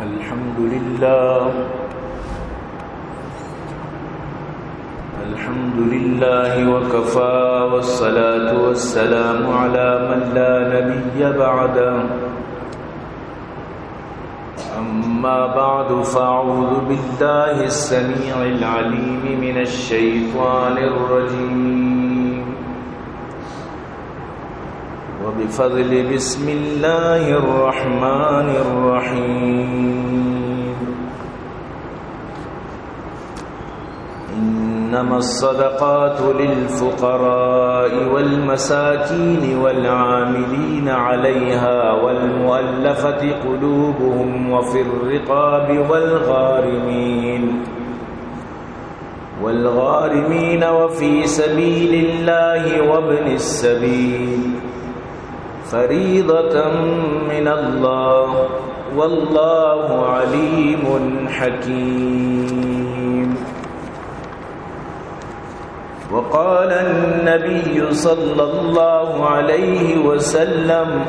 الحمد لله. الحمد لله وكفى، والصلاة والسلام على من لا نبي بعده. أما بعد، فأعوذ بالله السميع العليم من الشيطان الرجيم. وبفضل بسم الله الرحمن الرحيم. إنما الصدقات للفقراء والمساكين والعاملين عليها والمؤلفة قلوبهم وفي الرقاب والغارمين، والغارمين وفي سبيل الله وابن السبيل، فريضة من الله، والله عليم حكيم. وقال النبي صلى الله عليه وسلم: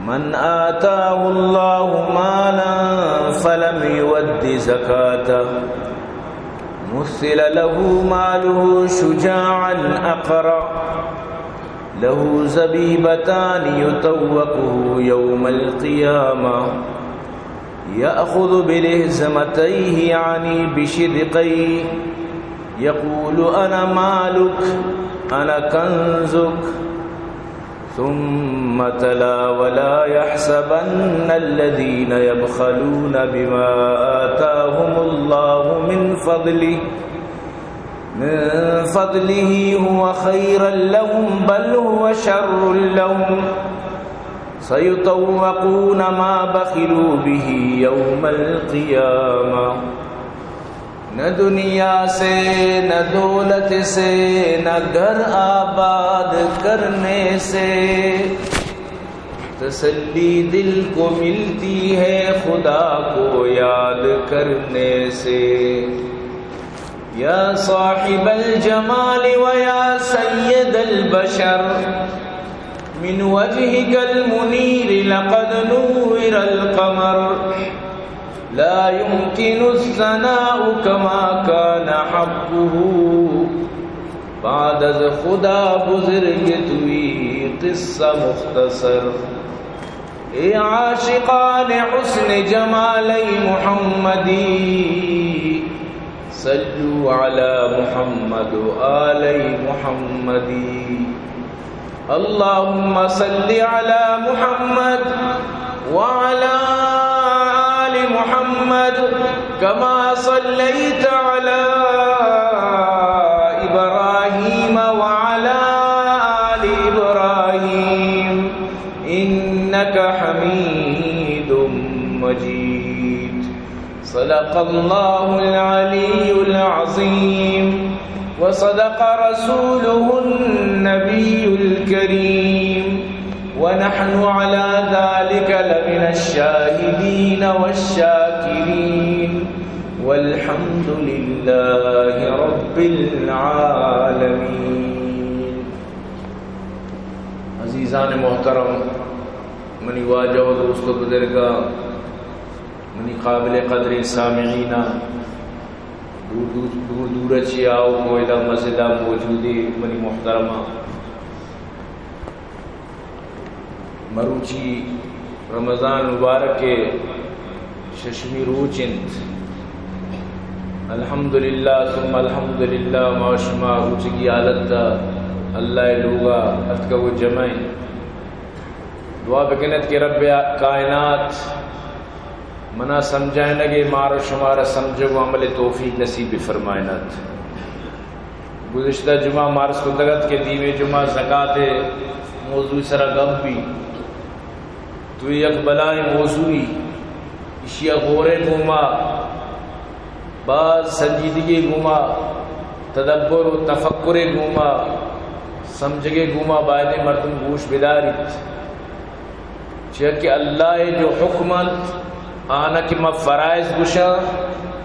من آتاه الله مالا فلم يؤد زكاته مثل له ماله شجاعا أقرع له زبيبتان يطوقه يوم القيامة يأخذ بلهزمتيه، يعني بشدقيه، يقول: أنا مالك، أنا كنزك. ثم تلا: ولا يحسبن الذين يبخلون بما آتاهم الله من فضله، من فضله هو خيرا لهم بل هو شر لهم، سيطوقون ما بخلوا به يوم القيامة. نہ دنیا سے، نہ دولت سے، نہ گھر آباد کرنے سے، تسلی دل کو ملتی ہے خدا کو یاد کرنے سے۔ يا صاحب الجمال ويا سيد البشر، من وجهك المنير لقد نور القمر، لا يمكن الثناء كما كان حقه، بعد از خدا بزرگ توئی قصہ مختصر۔ اے عاشقان حسن جمال محمدی، صلوا على محمد وآل محمدی۔ اللهم صل على محمد وعلى آل محمد كما صليت على إبراهيم وعلى آل إبراهيم إنك حميد مجيد. صدق الله العلي العظيم وصدق رسوله النبي الكريم ونحن على ذلك لمن الشاهدين والشاكرين والحمد لله رب العالمين. عزیزان محترم، منی واجہ و دوست و بزرگاں، منی قابل قدریں سامعیناں، دور دور، دور دور چی آؤک و ادا مسجد ء موجودیں منی محترماں، مروچی رمضان مبارک ء ششمی روچ انت۔ الحمدللہ ثم الحمدللہ، ما شما روچگی حالت ء اللہ ء لوگ ء اتکگ و جمع انت۔ دعا بکنت کہ رب کائنات منا سمجھائینگ ء مارا شمارا سمجھگ و عمل توفیق نصیب بفرمائینات۔ گزشتہ جمعہ مارس کتگ ات کہ دیمی جمعہ زکات ء موضوع سرا گپ بیت۔ تو یک بلائیں موضوعی، ایشی ء غور ء گوما، باز سنجیدگی ء گوما، تدبر و تفکر ء گوما، سمجھگ ء گوما بایدیں مردم گوش بداریت۔ چیا کہ اللہ ء جو حکم انت، آنا کہ ما فرائض گوشاں،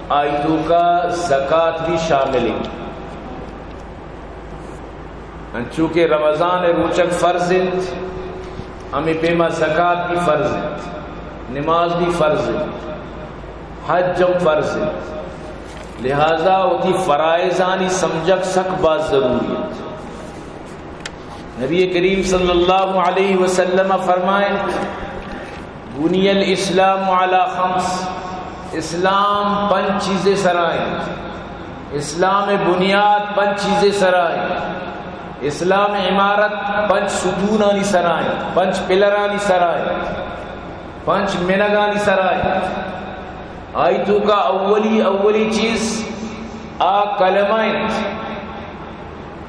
آئی توکا زکات بھی شامل انت۔ انچو کہ رمضان ء روچگ فرض انت، ہمے پیما زکات بھی فرض انت۔ نماز بھی فرض ہے، حج ہم فرض ہے، لہذا وتی فرائضانی سمجھگ سک باز ضروری ہے۔ نبی کریم صلی اللہ علیہ وسلم فرمائیں، بنی الاسلام علی خمس، اسلام پنچ چیزیں سرائیں، اسلام بنیاد پنچ چیزیں سرائیں، اسلام عمارت پنچ ستونانی سرائیں، پنچ پلرانی سرائیں، پنچ منگانی سرائیں۔ آئی توکا اولی، اولی چیز آ کلمہ انت،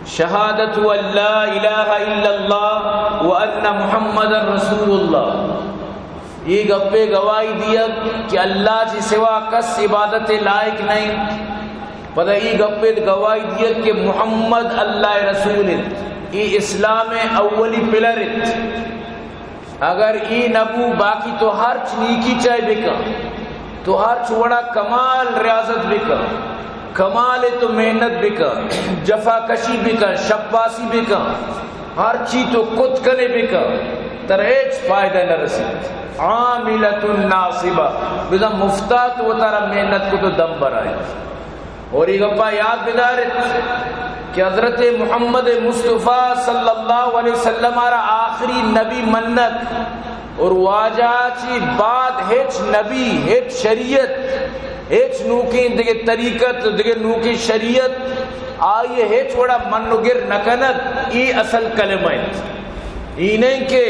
شہادت ان لا الہ الا اللہ و ان محمد رسول اللہ۔ اے گپے گواہی دیگ کہ اللہ چہ سوا کس عبادت لائق نہ انت۔ پدا اے گپے گواہی دیگ کہ محمد اللہ رسول انت۔ اے اسلام اولی پلر انت۔ اگر اے نبو، باقی تو ہرچ نیکی چاہے بکن، تو ہرچ وڑا کمال ریاضت بکن، کمال تو محنت بکن، جفا کشی بکن، شپاسی بکن، ہرچی تو کت کنے بکن، ترا ہچ فائدہ نہ رسیت۔ عاملۃ ناصبہ، بزاں مفتا تو وتارا محنت کو تو دم برائے۔ اور اے گپا یاد بدارت کہ حضرت محمد مصطفیٰ صلی اللہ علیہ وسلم را آخری نبی منت اور واجہ چی بعد ہچ نبی، ہچ شریعت، ہچ نوکیں دگہ طریقت، دگہ نوکیں شریعت آئی ہچ وڑا من و گر نکنت۔ اے اصل کلمہ انت۔ اے نہیں کہ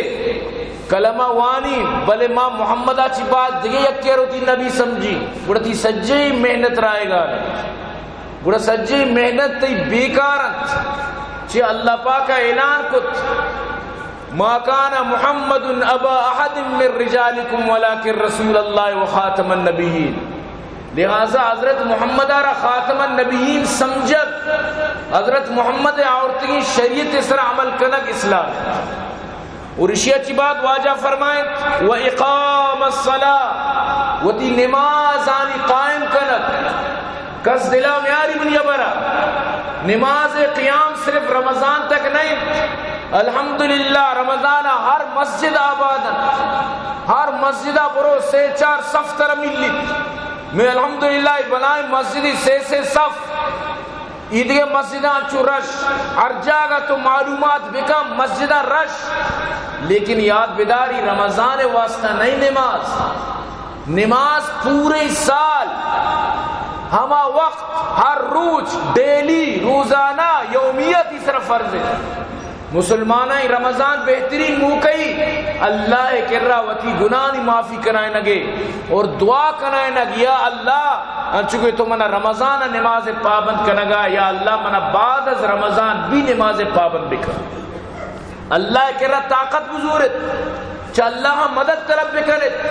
کلمہ وانی، بلے ما محمد ء چی بعد دگہ یکے ء وتی نبی سمجھی، گڑا تئی سجیں محنت رائگان انت، گڑا سجیں محنت تئی بیکار انت۔ چہ اللہ پاک ء اعلان کت، ما کان محمد ابا احد من رجالکم ولکن رسول اللہ و خاتم النبیین۔ لہذا حضرت محمد ء را خاتم النبیین سمجھگ، حضرت محمد ء آورتگیں شریعت ء سر عمل کنگ اسلام انت۔ اور اشی ء چی بعد واجہ فرمائیں، و اقام الصلاۃ، وتی نمازانی قائم کنگ۔ کس دلا میاری منی ہبرا، نماز قیام صرف رمضان تک نہیں۔ الحمدللہ رمضان ء ہر مسجد آباد انت، ہر مسجد ء برو سے چار صف ترا ملیت۔ میں الحمدللہ بلائیں مسجدی سے سے صف، ایدگہ مسجداں چو رش، ہر جاگہ تو معلومات بکن مسجداں رش، لیکن یاد بداری رمضان واسطہ نہیں نماز۔ نماز پورے سال ہما وقت، ہر روچ، ڈیلی، روزانہ، یومیہ تئی سر فرض ہے۔ مسلماناں رمضان بہترین موقعی اللہ ء کرا وتی گناہانی معافی کنائینگے اور دعا کنائینگ، یا اللہ، انچو کہ تو منا رمضان ء نماز پابند کنگا، یا اللہ منا بعد از رمضان بھی نماز پابند بکن۔ اللہ ء کرا طاقت بزورت، چہ اللہ ء مدد طلب بکنت۔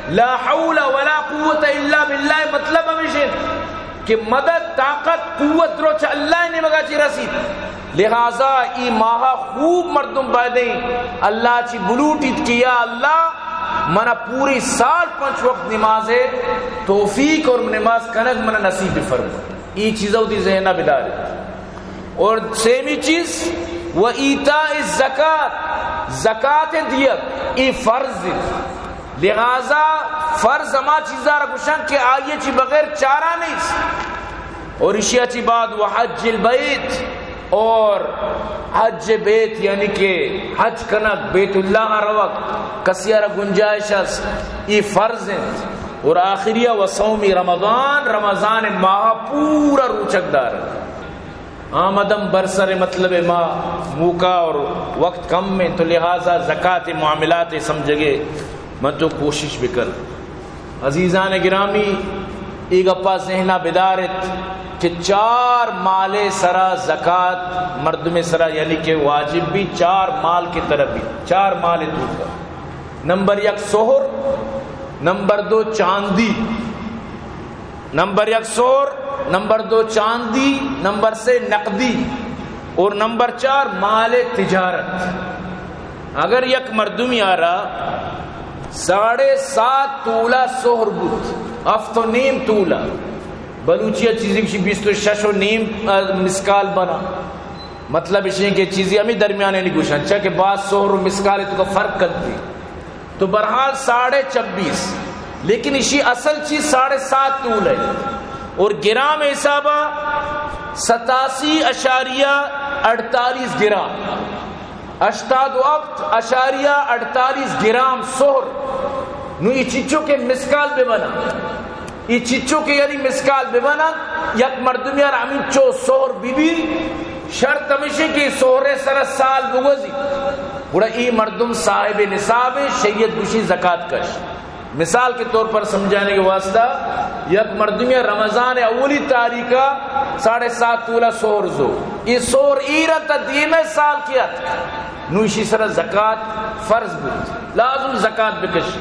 لا حول ولا قوت الا باللہ مطلب ہمیش انت کہ مدد، طاقت، قوت درو چہ اللہ ء نیمگا چی رسیت۔ لہذا ای ماہ خوب مردم بایدیں اللہ چی بلوٹیت کہ یا اللہ منا پوری سال پنچ وقت نماز توفیق اور نماز کنگ منا نصیب بفرما۔ ای چیزا وتی ذہنا بدارت۔ اور سیمی چیز، و ایتاء الزکات، زکات دیگ، ای فرض انت۔ لہذا فرض ہما چیزا را گوشن کہ آئی چی بغیر چارہ نیست۔ اور اشیا چی بعد و حج البیت، اور حج بیت یعنی کہ حج کنگ، بیت اللہ روگ، کسی را گنجائش است، ای فرض انت۔ اور آخریا و صوم رمضان، رمضان ماہ پورا روچگ دار۔ آمدم بر سر مطلب ما موقع اور وقت کم میں، تو لہذا زکات معاملات سمجھگے من تو کوشش بکن۔ عزیزان گرامی، ای گپا ذہنا بدارت کہ چار مال سرا زکات مردم سرا یعنی کہ واجب بھی، چار مال کی طرف بھی، چار مال تو کا۔ نمبر یک سہر، نمبر دو چاندی، نمبر یک سہر، نمبر دو چاندی، نمبر سے نقدی اور نمبر چار مال تجارت۔ اگر یک مردمی آرا ساڑھے سات تولہ سہر بوت، ہفت و نیم تولہ، بلوچی چیزی کشی بیست و شش و نیم، آ، مسکال بنا۔ مطلب اشیں کہ چیزی ہمیں درمیان نہیں گوشن، چا کہ باز سہر و مسکال تو کا فرق کرتی۔ تو بہرحال ساڑھے چھبیس، لیکن اشی اصل چیز ساڑھے سات تولہ ہے۔ اور گرام حسابا ستاسی اشاریہ اڑتالیس گرام، ہشتاد و ہفت اشاریہ اڑتالیس گرام سہر۔ نو ای چیچو کہ مسکال ببنا، ای چیچو کہ یعنی مسکال ببنا، یک مردمی ار ہمینچو سہر بی بی، شرط ہمیشی کہ سہر سر سال بگوزی، گڑا ای مردم صاحب نصاب ہے، شریعت گوشی زکات کش۔ مثال کے طور پر سمجھانے کے واسطہ، یک مردمی رمضان اولی تاریخ کا ساڑھے سات تولہ سہر زو، ای سہر ایرا تا دیمے سال کیت، نو اشی سر زکات فرض بود، لازم زکات بکشی۔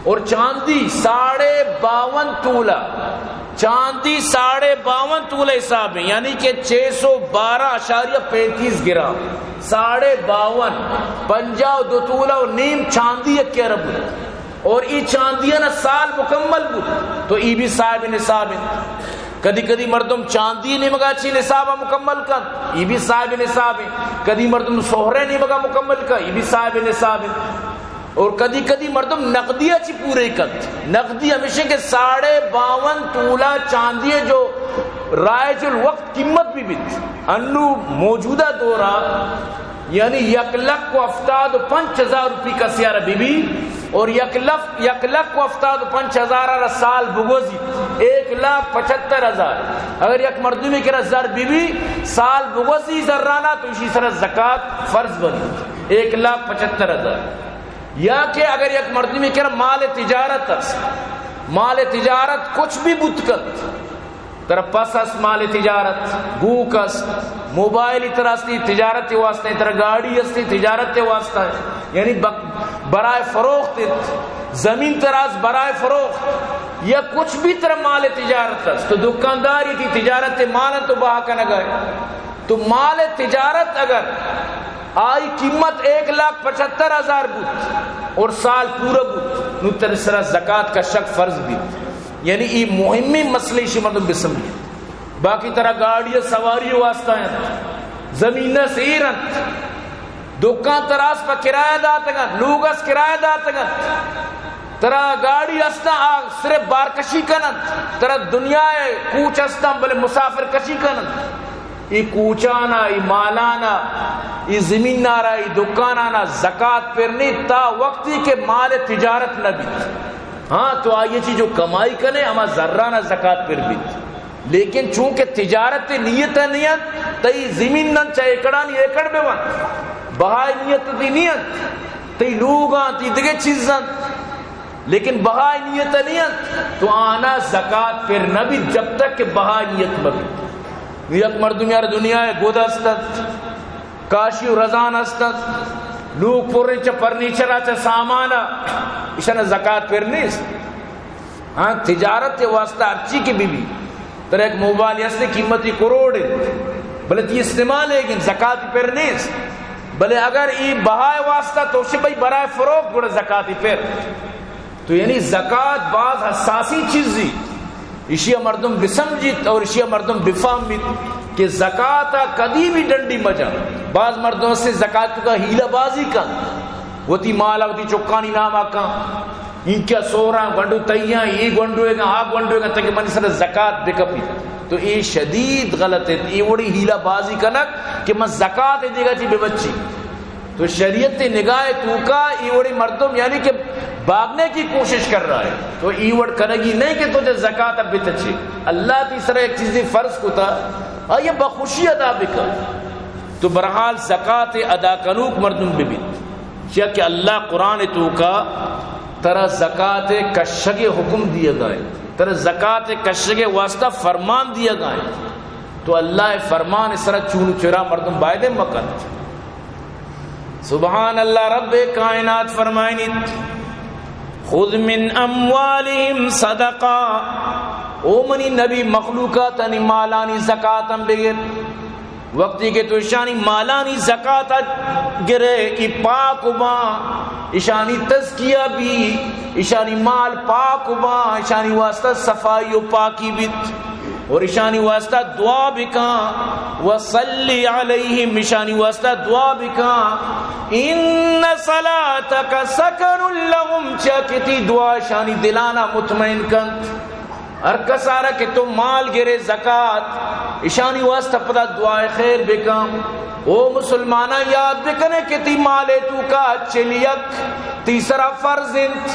اور چاندی ساڑھے باون تولہ، چاندی ساڑھے باون تولہ حساب ہے، یعنی کہ چھ سو بارہ اشاریہ پینتیس گرام، ساڑھے باون، پنجاہ و دو تولہ و نیم چاندی یک ارب بود۔ اور ای چاندی نا سال مکمل بود، تو ای بھی صاحب نصاب ہے۔ کدی کدی مردم چاندی نیمگا چی نصاب مکمل کن، ای بھی صاحب نصاب ہے۔ کدی مردم سہرے نیمگا مکمل کن، ای بھی صاحب نصاب ہے۔ اور کدی کدی مردم نقدی چی پورے کنت۔ نقدی ہمیشہ کہ ساڑھے باون تولہ چاندی جو رائج الوقت قیمت بھی بیت۔ انو موجودہ دورا یعنی یک لکھ و ہفتاد و پنچ ہزار روپی کسی آرا بی بی، اور یک لکھ، یک لکھ و ہفتاد و پنچ ہزار آرا سال بگوزی، ایک لاکھ پچہتر ہزار۔ اگر یک مردمی کرا زر بی بی، سال بگوزی زرانا تو اشی سر زکات فرض بنی، ایک لاکھ پچہتر ہزار۔ یا کہ اگر یک مردمی کرا مال تجارت است، مال تجارت کچھ بھی بوت کنت، ترا پس است مال تجارت، گوک است، موبائل ترا استی تجارت واسطہ، ترا گاڑی استی تجارت واسطہ، یعنی بک-، برائے فروخت انت، زمین ترا است برائے فروخت، یا کچھ بھی ترا مال تجارت است، تو دکانداری تی تجارت مال تو بہا کنگا ہے۔ تو مال تجارت اگر آئی قیمت ایک لاکھ پچہتر ہزار بوت اور سال پورا بوت، نو تر سرا زکات کشگ فرض بیت۔ یعنی ای مہمیں مسئلے شی مردم بسمجھیت۔ باقی ترا گاڑی سواری واسطہ انت، زمین سیر انت، دکان تراس پہ کرایہ داتگ انت، لوگ اس کرایہ داتگ انت۔ ترا گاڑی استاں، آ صرف بارکشی کننت۔ ترا دنیا ء کوچ استاں، بلے مسافر کشی کننت۔ ای کوچانا، ای مالانا، ای زمینارا، ای دکانانا زکات پر نیت تا وقتی کہ مال تجارت نہ بیت۔ ہاں، تو آئی چی جو کمائی کنے، ہما زرانا زکات پر بیت۔ لیکن چونکہ تجارت نیت نیت، تئی زمین نن چہ ایکڑانی ایکڑ بہ ون، بہائے نیت تی نیت، تئی لوگاں، تی دگہ چیزاں، لیکن بہائے نیت نیت، تو آنا زکات پر نہ بیت جب تک کہ بہائے نیت مہ بیت۔ یک مردم یار دنیا ء گد است ات، کاشی و رزان است ات، لوگ پر انت چہ فرنیچر ء، چہ سامان ء، ایشان زکات پر نیست۔ ہاں، تجارت ء واسطہ ہرچی کہ بہ بی، ترا یک موبائل ہستے قیمتی کروڑ انت، بلے تی استعمال ایگن زکات پر نیست۔ بلے اگر ای بہائے واسطہ تو شے بھائی برائے فروخت، گڑا زکات پر۔ تو یعنی زکات باز حساسی چیزی، اشیا مردم بسمجیت اور اشیا مردم بفہمیت کہ زکات کدی بھی ڈنڈی مجن۔ باز مردم سے زکات کا حیلہ بازی کن، وتی مال وتی چکانی نام کن، اینکہ سوراں گنڈو تیاں، ای گنڈو گا، آ گنڈو گا، تاکہ منی سر زکات بکپی۔ تو ای شدید غلط ہے، ای وڑی حیلہ بازی کنک کہ من زکات دیگا چی ببچی۔ تو شریعت نگاہ توکا ای وڑی مردم یعنی کہ بھاگنے کی کوشش کر رہا ہے، تو ای وڑ کرگی نہیں کہ تجھے زکات اب بتچے۔ اللہ تی سر ایک چیزی فرض کتا، آئیے بخوشی ادا بکن۔ تو برحال زکات ادا کنوک مردم ببیت، چیا کہ اللہ قرآن توکا ترا زکات کشگ حکم دیگا ہے، ترا زکات کشگ واسطہ فرمان دیگا ہے۔ تو اللہ فرمان سر چون چرا مردم بایدے مکن۔ سبحان اللہ، رب کائنات فرمائنیت، خذ من اموالهم صدقہ، او منی نبی، مخلوقاتانی مالانی زکاتم بگر۔ وقتی کہ تو اشانی مالانی زکات گرے، ای پاک و باں، اشانی تزکیہ بی، اشانی مال پاک و باں، اشانی واسطہ صفائی و پاکی بیت۔ اور اشانی واسطہ دعا بکاں، وصلی علیہم، اشانی واسطہ دعا بکاں، ان صلاتک سکن لهم، چیا کہ تئی دعا اشانی دلانا مطمئن کنت۔ ہر کسارا کہ تو مال گرے زکات، اشانی واسطہ پدا دعائے خیر بکاں۔ او مسلماناں، یاد بکنے کہ تئی مالے توکا چل یک تئی سرا فرض انت،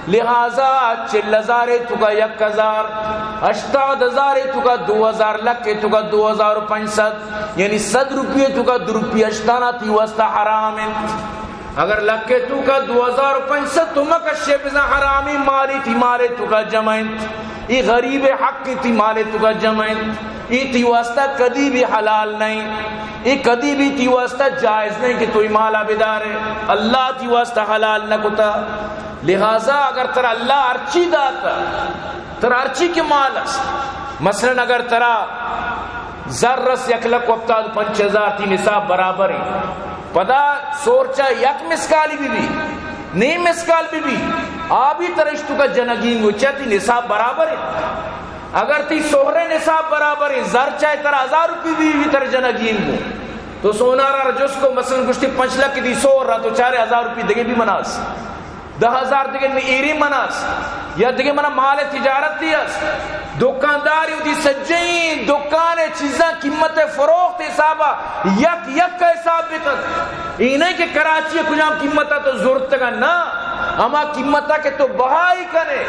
لہذا چل ہزارے توکا یک ہزار، ہشتاد ہزارے توکا دو ہزار، لکھے توکا دو ہزار و پنچ سد، یعنی سد روپیے توکا دو روپیہ اشتانا تئی واسطہ حرام انت۔ اگر لکھے توکا دو ہزار و پنچ سد تو مکشے، بزاں حرامی مالی تئی مالے توکا جمع انت۔ اے غریب حق تئی مالے توکا جمع انت۔ اے تئی واسطہ کدی بھی حلال نہیں۔ اے کدی بھی تئی واسطہ جائز نہیں کہ تو اے مالا بدارے۔ اللہ تئی واسطہ حلال نہ کتا۔ لہذا اگر ترا اللہ ہرچی داتا، ترا ہرچی کہ مال است، مثلاً اگر ترا زر است یک لکھ و ہفتاد و پنچ ہزار، تئی نصاب برابر انت، پدا سہر چا یک مسکالی بہ بی، نیم مسکال بہ بی، آ بھی ترا اشتوکا جنگی انگو، چیا تئی نصاب برابر انت۔ اگر تئی سہرے نصاب برابر انت، زر چاہے ترا ہزار روپی بہ بی، ترا جنگی انگو۔ تو سونارا را جست کو، مثلاً گوشتی پنچ لکھ تئی سہر را، تو چارے ہزار روپی دگہ بھی مناس، دہ ہزار دگہ ایری مناس، یا دگہ منا مال تجارت دی است۔ دکانداری وتی سجیں دکان چیزاں قیمت فروخت حسابا یک یک کا حساب بکن۔ اے نہیں کہ کراچی کجام قیمتا تو زرتگا، نہ، ہما قیمتا کہ تو بہائی کنے،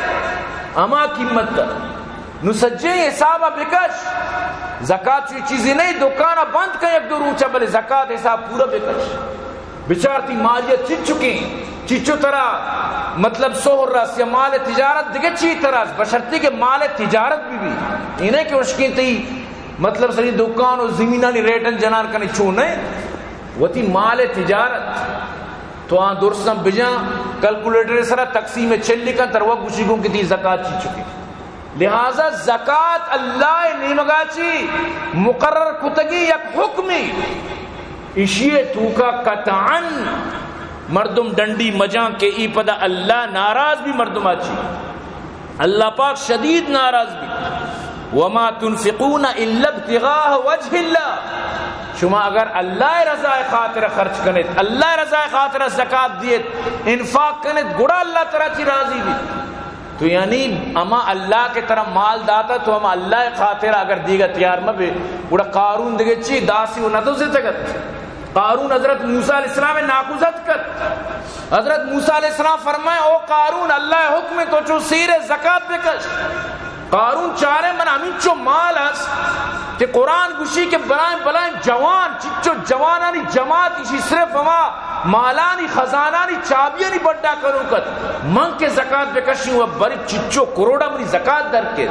ہما قیمتا۔ نو سجیں حسابا بکش۔ زکات چوی چیزی نہیں، دکانا بند کن یک دو روچا، بلے زکات حساب پورا بکش۔ بچار تئی مالیت چچکیں، چچو ترا مطلب سہر رس یا مال تجارت دگہ چی ترا است، بشرطی کہ مال تجارت بہ بی۔ اے نہیں کہ اشکیں تئی مطلب سجیں دکان و زمینانی ریٹن جنان کنے، چو نہیں۔ وتی مال تجارت تو آں درستاں بجاں، کیلکولیٹر سرا تقسیم چل کن، ترا وت گوشی گوں کہ تئی زکات چچکیں۔ لہذا زکات اللہ نیمگا چی مقرر کتگی یک حکمی، اشی توکا قطعاً مردم ڈنڈی مجاں کہ ای پدا اللہ ناراض بی مردما چی۔ اللہ پاک شدید ناراض بی۔ وما تنفقون الا ابتغاء وجه اللہ۔ شما اگر اللہ رضا خاطر خرچ کنیت، اللہ رضا خاطر زکات دیت، انفاق کنیت، گڑا اللہ ترا چی راضی بیت۔ تو یعنی ہما اللہ کہ ترا مال داتا، تو ہما اللہ خاطر اگر دیگا تیار مہ بے، گڑا قارون دگہ چی داسی و نہ دزتگت۔ قارون حضرت موسیٰ علیہ السلام ناکوزت کت۔ حضرت موسیٰ علیہ السلام فرمائے، او قارون، اللہ حکم تو چو سیر زکات بکش۔ قارون چارے من ہمینچو مال است کہ قرآن گوشی کہ بلائیں بلائیں جوان، چچو جوانانی جماعت، اشی صرف ہما مالانی خزانانی چابیانی بڈا کنوک ات۔ من کہ زکات بکشیں و بری چچو کروڑا منی زکات در کیت۔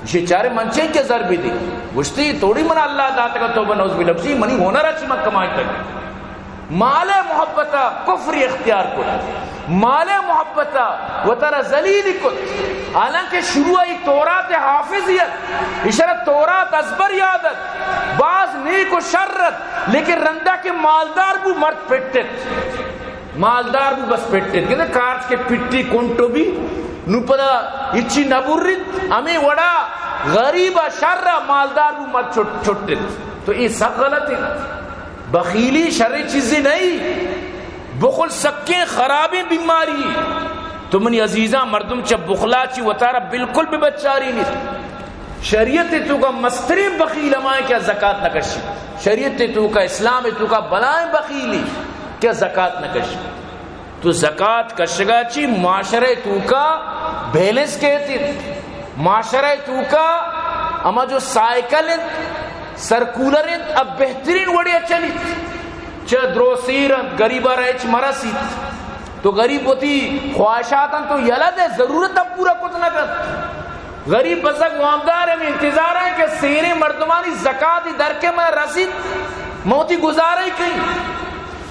اشی چارے من چین کہ زر بدی۔ گوشتی، توڑی من اللہ داتگا، توبہ نعوذ باللہ، گوشتی، منی ہنر اچ من کمائتگ۔ مال محبتا کفر اختیار کت، مال محبتا وترا ذلیل کت۔ حالانکہ شروع ای تورات حافظ ات، اشرا تورات ازبر یاد ات، باز نیک و شر ات، لیکن رندا کہ مالدار بو مرد پٹت۔ مالدار بو بس پٹت، کہ کارچ کہ پٹی کنٹو بی، نو پدا ہچی نہ بریت، ہمیں وڑا غریب شر مالدار بو مرد چھٹ-، چھٹت۔ تو یہ سب غلط ہے۔ بخیلی شریں چیزے نہیں۔ بخل سکیں خرابیں بیماری۔ تو منی عزیزاں، مردم چہ بخلا چی وتارا بالکل بہ بچاری نیست۔ شریعت توکا مستریں بخیل ہمائیں کہ زکات نہ کشی۔ شریعت توکا، اسلام توکا بلائیں بخیلی کہ زکات نہ کشی۔ تو زکات کشگا چی معاشرہ توکا بیلنس کیت انت۔ معاشرہ توکا ہما جو سائیکل انت، سرکولر انت، اب بہترین وڑے چلیت۔ چہ درو سیر انت، غریبا را ہچ مرسیت۔ تو غریب وتی خواہشات انت تو یلہ دے، ضرورت اب پورا کت نہ کنت۔ غریب بزگ وامدار ہمیں انتظار ہیں کہ سیریں مردمانی زکات در کے من رسیت، من وتی گزارے کئی۔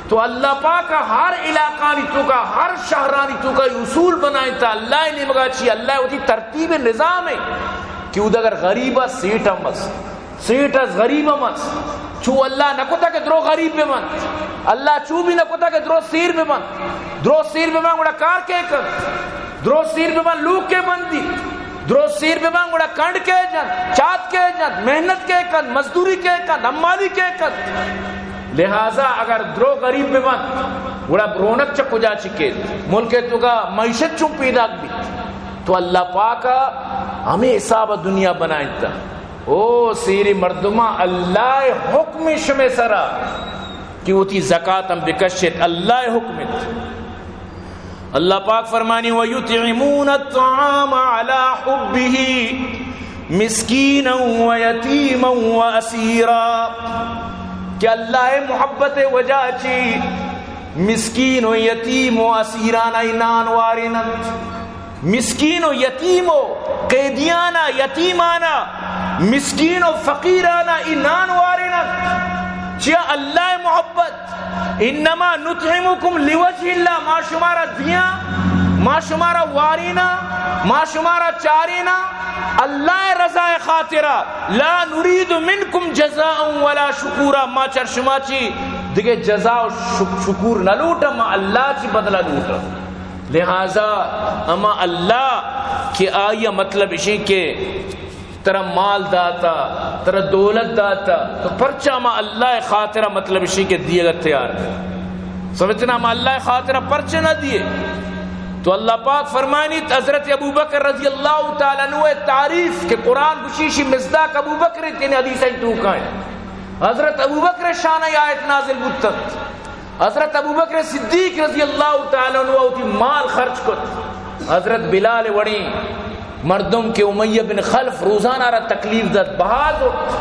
تو اللہ پاک ہر علاقانی توکا، ہر شہرانی توکا یہ اصول بنائیں تا اللہ نیمگا چی، اللہ وتی ترتیب نظام ہے کہ اود اگر غریب است، سیٹ ہم است، سیٹ است، غریب ہم است، چو اللہ نہ کتا کہ درو غریب بہ بنت، اللہ چو بھی نہ کتا کہ درو سیر بہ بنت، درو سیر بہ بنت گڑا کار کے کن، درو سیر بہ بنت لوگ کے بندی۔ درو سیر بہ بنت، گڑا کنڈ کے جنت، چات کے جنت، محنت کے کنت، مزدوری کے کنت، حمالی کے کنت۔ لہذا اگر درو غریب بہ بنت، گڑا رونق چہ کجا چکیت؟ ملک ءِ توکا معیشت چون پیداک بیت؟ تو اللہ پاک ءَ ہمے حساب ءَ دنیا بنائینتا۔ او سیری مردماں، اللہ ءِ حکم شمے سرا کہ وتی زکات ہم بکشیت، اللہ ءِ حکم انت۔ اللہ پاک فرمانی، وَيُطْعِمُونَ الطَّعَامَ عَلَىٰ حُبِّهِ مِسْكِينًا وَيَتِيمًا وَأَسِيرًا، کہ اللہ ءِ محبت ءِ وجہ چی مسکین و یتیم و اسیران ءَ نان واریننت۔ مسکین و یتیم و قیدیانا، یتیمانا، مسکین و فقیرانا ای نان واریننت۔ چیا؟ اللہ ءِ محبت۔ انما نطعمکم لوجه اللہ، ما شمارا دیاں، ما شمارا وارینا، ما شمارا چارینا اللہ ءِ رضا ءِ خاطرا۔ لا نرید منکم جزاء ولا شکورا، ما چر شما چی دگہ جزا و شک-، شکور نہ لوٹاں، ما اللہ چی بدلہ لوٹاں۔ لہذا اما اللہ کہ آئی ءِ مطلب اشیں کہ ترا مال داتا، ترا دولت داتا، تو پرچا ما اللہ ءِ خاطرا مطلب اشیں کہ دیگا تیار نہ؟ سمجھتے نا، ما اللہ ءِ خاطرا پرچا نہ دیے؟ تو اللہ پاک فرمائنیت، حضرت ابوبکر رضی اللہ تعالیٰ عنہ ءِ تعریف کہ قرآن گشی شی مصداق ابوبکر انت، یعنی حدیث ءِ توکا انت۔ حضرت ابوبکر ءِ شان ءَ آیت نازل بوتنت۔ حضرت ابوبکر صدیق رضی اللہ تعالیٰ عنہ وتی مال خرچ کت۔ حضرت بلال وڑیں مردم کہ امیہ بن خلف روزانہ را تکلیف دات، بہا زرت۔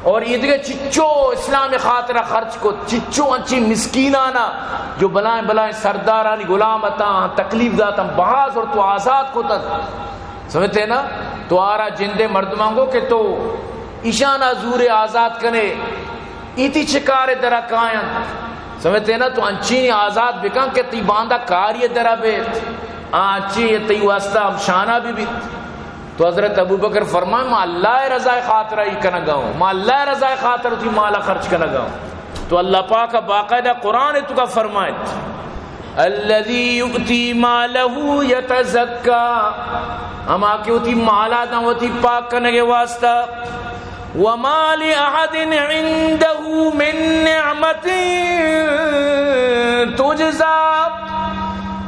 اور ایدگہ چچو اسلام ءِ خاطرا خرچ کت، چچو انچیں مسکینانا جو بلائیں بلائیں سردارانی غلام اتاں، تکلیف داتاں، بہا زرت و آزاد کتنت۔ سمجھتے نا؟ تو آرا جندے مردماں گو کہ تو ایشانا زورے آزاد کنے، ایتی چہ کارے درا کاینت؟ سمجھتے نا؟ تو انچینی آزاد بکن کہ تی باندا کاری درا بیت، آ انچی تئی واسطہ ہم شانہ بہ بیت۔ تو حضرت ابوبکر فرمائے، ما اللہ ءِ رضا ءِ خاطرا ای کنگا اوں، ما اللہ ءِ رضا ءِ خاطر وتی مالا خرچ کنگا اوں۔ تو اللہ پاک ءَ باقاعدہ قرآن ءِ توکا فرمائیت، الذي يؤتي ماله يتزكى، ہما کہ وتی مالا داں وتی پاک کنگ ءِ واسطہ۔ وما لأحد عنده من نعمة تجزى،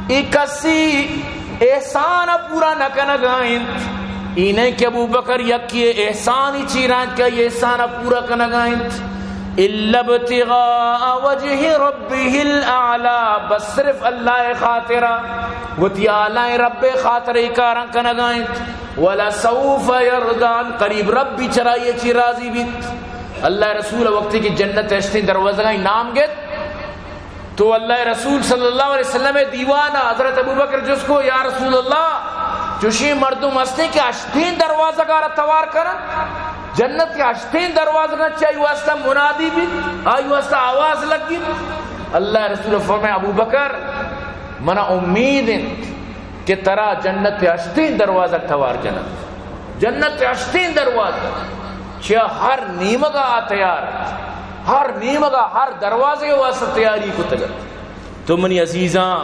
اے کسی احسان ءَ پورا نہ کنگا انت۔ ای نہ کہ ابوبکر یکے احسانی چیرا انت کہ احسان ءَ پورا کنگا انت۔ الا ابتغاء وجه ربه الاعلى، بس صرف اللہ ءِ خاطرا، وتی اعلی رب ءِ خاطر ای کاراں کنگا انت۔ ولسوف يرضى، قریب رب بیچارہ ای چی راضی بیت۔ اللہ ءِ رسول وقتی کہ جنت ءِ ہشتیں دروازگانی نام گت، تو اللہ ءِ رسول صلی اللہ علیہ وسلم ءِ دیوان ءَ حضرت ابوبکر جست کو، یا رسول اللہ، چوشیں مردم ہستیں کہ ہشتیں دروازگ ءَ را توار کنن، جنت ءِ ہشتیں دروازگاں چہ آئی واسطہ منادی بیت، آئی واسطہ آواز لگیت۔ اللہ ءِ رسول فرمائے، ابوبکر، منا امید انت کہ ترا جنت ءِ ہشتیں دروازگ توار جنت۔ جنت ءِ ہشتیں دروازگ، چیا ہر نیمگا آ تیار انت، ہر نیمگا، ہر دروازے واسطہ تیاری کتگ انت۔ تو منی عزیزاں،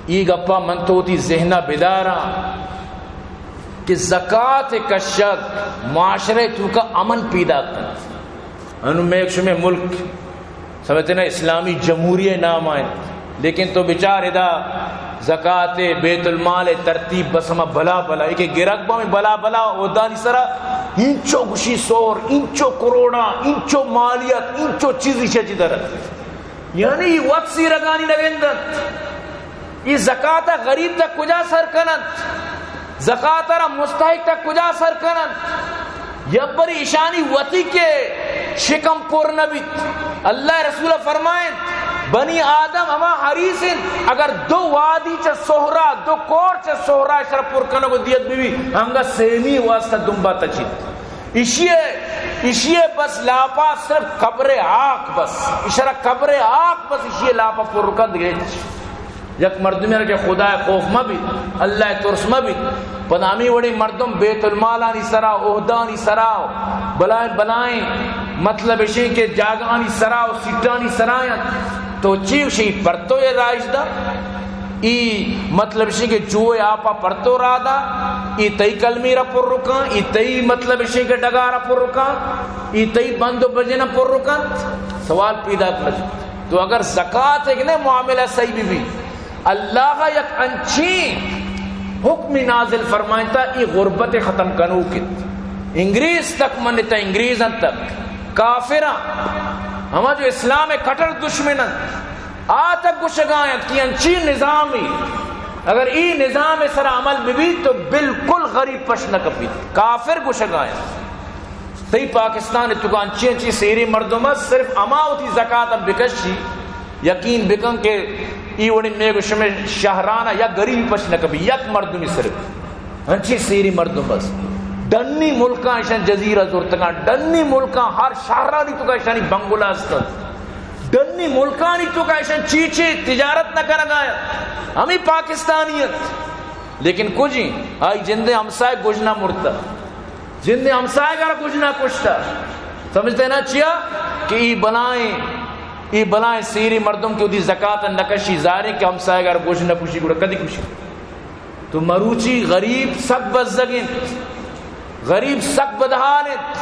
ای گپا من تو وتی ذہنا بداراں کہ زکات کشگ معاشرے توکا امن پیدا کنت۔ انو میں شمے ملک سمجھتے نا، اسلامی جمہوریہ نام آئے، لیکن تو بچار ادا زکات بیت المال ترتیب بس ہما بلا بلا، ایک گرگ با میں بلا بلا عہدانی سرا، انچو گشی سور، انچو کروڑا، انچو مالیت، انچو چیزی چہ جدر۔ یعنی وقت سی رگانی نگندن۔ ای زکات غریب تک کجا سر کنن؟ زکات را مستحق تک کجا سر کنن؟ یبری ایشانی وتی کے شکم پر نبیت۔ اللہ رسول فرمائیں، بنی آدم ہما حریص انت، اگر دو وادی چہ سہرا، دو کور چہ سہرا شر پر کنگ و دیت بی، ہنگا سیمی واسطہ دنبا تچیت۔ اشیے، اشیے بس لاپا صرف قبر آک بس، اشرا قبر آک بس اشیے لاپا پر کند گیت۔ یک مردمے را کہ خدا خوف مہ بیت، اللہ ترس مہ بیت، پدا ہمے وڑیں مردم بیت المالانی سرا، عہدانی سرا، بلائیں بلائیں، مطلب اشیں کہ جاگہانی سرا و سیٹانی سرا انت، تو چی اشی پر تو یہ رائج دا؟ ای مطلب شی کہ جوئے آپا پرتو رادا، ای تئی کلمی را پر رکاں، ای تئی مطلب شی کہ ڈگارا پر رکاں، ای تئی بند و بجن پر رکاں۔ سوال پیدا کن۔ تو اگر زکات ایک نے معاملہ صحیح بی بی، اللہ یک انچیں حکمی نازل فرمائنتا، ای غربت ختم کنوک انت۔ انگریز تک منتا، انگریزاں تک، کافراں، ہما جو اسلام کٹر دشمن انت، آ تک گوشگا انت کہ انچیں نظامی، اگر ای نظام سر عمل ببیت تو بالکل غریب پش نہ کپیت۔ کافر گوشگا انت۔ تئی پاکستان توکا انچیں انچیں سیری مردم است، صرف ہما وتی زکات بکشی، یقین بکن کہ ای وڑیں میگ شمے شہرانا یک غریبی پش نہ کپی، یک مردمی صرف۔ انچیں سیری مردم است۔ ڈنی ملکاں ایشان جزیرہ زرتگاں، ڈنی ملکاں ہر شہرانی توکا ایشانی بنگلہ است۔ ڈنی ملکانی توکا ایشان چی چی تجارت نہ کنگا انت۔ ہمیں پاکستانی انت۔ لیکن کجیں آئی جندے ہمسائے گژنا مرتا۔ جندے ہمسائے گارا گژنا کشتا۔ سمجھتے نا چیا؟ کہ ای بلائیں، ای بلائیں سیری مردم کہ وتی زکات نہ کشی، ظاہر ہے کہ ہمسائے گارا گژنا کشی، گڑا کدی کشی؟ تو مروچی غریب سک بزگ انت، غریب سک بدحال انت۔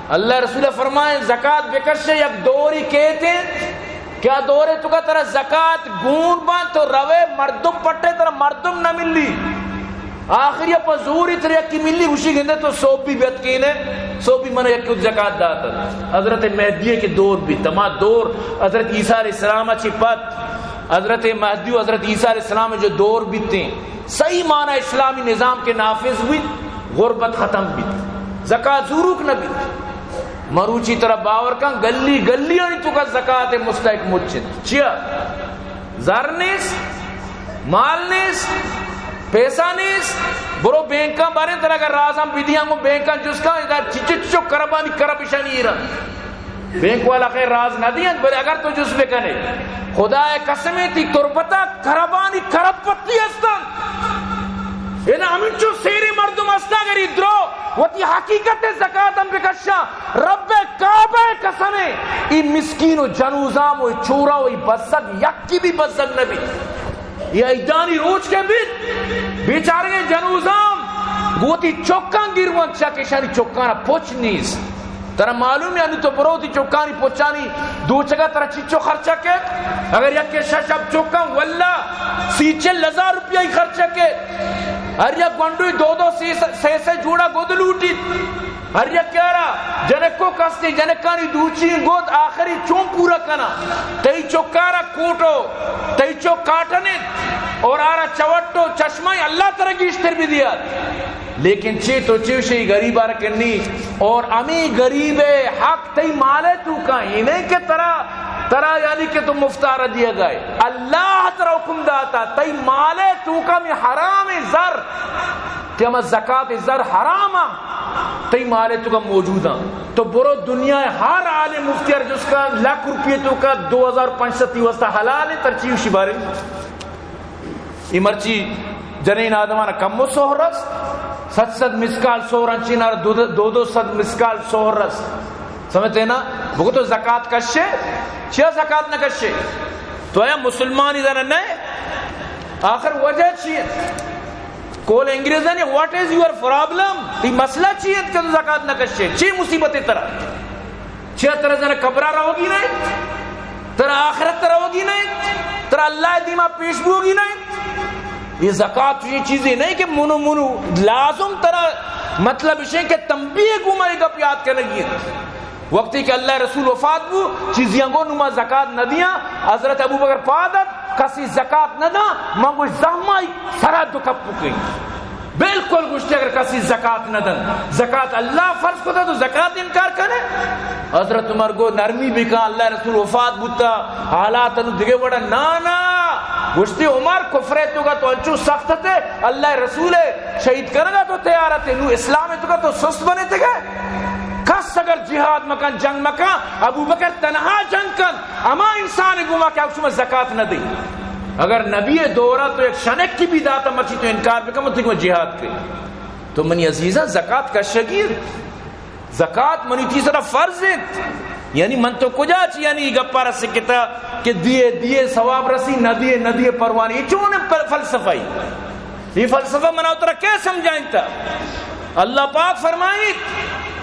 اللہ رسول فرمائیں، زکات بکشے یک دوری کیت انت، کہ آ دورے توکا ترا زکات گون بنت تو روے مردم پٹے، ترا مردم نہ ملی۔ آخری پہ زوری ترا یکی ملی، گوشی گندے تو سوبی بیت کینے، سوبی من یکی زکات دات۔ حضرت مہدی کہ دور بیت، ہما دور حضرت عیسیٰ علیہ السلام چی پد حضرت مہدی و حضرت عیسیٰ علیہ السلام جو دور بیتیں، صحیح معنی اسلامی نظام کے نافذ بیت، غربت ختم بیت، زکات زوروک نہ بیت۔ مروچی ترا باور کن، گلی گلیانی توکا زکات مستحق مچ انت۔ چیا؟ زر نیست، مال نیست، پیسہ نیست۔ برو بینکاں باریں، ترا اگر راز ہم بدیاں گوں بینکاں جست کن، ادا چچو چچو کربانی کرب ایشانی ایرا۔ بینک والا خیر راز نہ دینت، بلے اگر تو جست بکنے، خدا قسم، تی تربتا کربانی کرب پتی ہستن۔ ادا ہمینچو سیری مردم ہستن، اگر ای درو وتی حقیقت زکات ہم بکشاں، رب کعبہ قسم، ای مسکین و جنوزام و ای چورا و ای بزگ یکی بھی بزگ نبی۔ یہ عیدانی روچ کے بیت، بیچارگیں جنوزام گوں وتی چکاں گروان، چک ایشانی چکانا پچ نیست۔ ترا معلوم ہے، انو تو برو وتی چکانی پچانی دوچگا ترا چیچو خرچہ کے؟ اگر یک کے شش ہپت چکاں، واللہ سی چل ہزار روپیہ ہی خرچہ کے۔ ہر یک گونڈوی دو دو سے سے، سے سے جوڑا گد لوٹیت۔ ہر یکے ء را جنکو کستے، جنکانی دوچی گد آخری چون پورا کناں؟ تئی چکارا کوٹو، تئی چک کاٹن انت اور آرا چوٹو چشمہ اللہ ترا گیشتر بدیات۔ لیکن چی تو چی شی غریب آر کنی؟ اور امی غریب حق تئی مال ء توکا، اے نہ کہ ترا، ترا یعنی کہ تو مفت آرا دیا گئے۔ اللہ ترا حکم داتا، تئی مال ء توکا می حرام زر، کہ ہما زکات زر حرام، تئی مال ء توکا موجود انت۔ تو برو دنیا ء ہر عالم مفتی ار جست کن، لکھ روپیے توکا دو ہزار پنچ سد تی واسطہ حلال انت، ترا چی وشی بارے؟ ای مرچی جنین آدمان کم و سہر است، صد صد مسکال سہر انچین ار دو، دو دو صد مسکال سہر است۔ سمجھتے نا؟ بگو تو زکات کشے، چیا زکات نہ کشے؟ تو اے مسلمانی زن نہ؟ آخر وجہ چی ہے؟ کول انگریزانی، what is your problem؟ تی مسئلہ چی انت کہ تو زکات نہ کشے؟ چی مصیبت ہے ترا؟ چیا ترا زن قبرہ روگی نہیں؟ ترا آخرت روگی نہیں؟ ترا اللہ دیما پیش بوگی نہیں؟ یہ زکات یہ چیزیں نہیں کہ منو منو لازم ترا، مطلب اشیں کہ تنبیہ گوما یہ گپ یاد کرنگی ہے۔ وقتی کہ اللہ رسول وفات بو، چیزیاں گو نما زکات نہ دیاں۔ حضرت ابوبکر پادت، کسی زکات نہ داں، من گوش زہمائی سرا دو کپ بکیں۔ بالکل گوشتی اگر کسی زکات نہ دن، زکات اللہ فرض کتا تو زکات انکار کنے؟ حضرت عمر گو نرمی بکن، اللہ رسول وفات بوتا، حالات انو دگہ وڑا۔ نا نا، گوشتی عمر کفر توکا تو انچو سخت تے، اللہ رسول شہید کنگا تو تیار تے، نو اسلام توکا تو سست بنے تے گئے۔ کس اگر جہاد مکن، جنگ مکن، ابو بکر تنہا جنگ کن، ہما انسان گوما کہ شما زکات نہ دی۔ اگر نبی دورا تو یک شنکی بھی داتا، مرچی تو انکار بکن، تو جہاد کے۔ تو منی عزیزاں، زکات کشگی انت۔ زکات منی تی سرا فرض انت۔ یعنی من تو کجا چی، یعنی اے گپا را سکتا کہ دیے دیے ثواب رسی، نہ دیے نہ دیے پرواہ نی۔ اے چون ف-، فلسفہ ای؟ اے فلسفہ منا ترا کئے سمجھائینتا؟ اللہ پاک فرمائیت: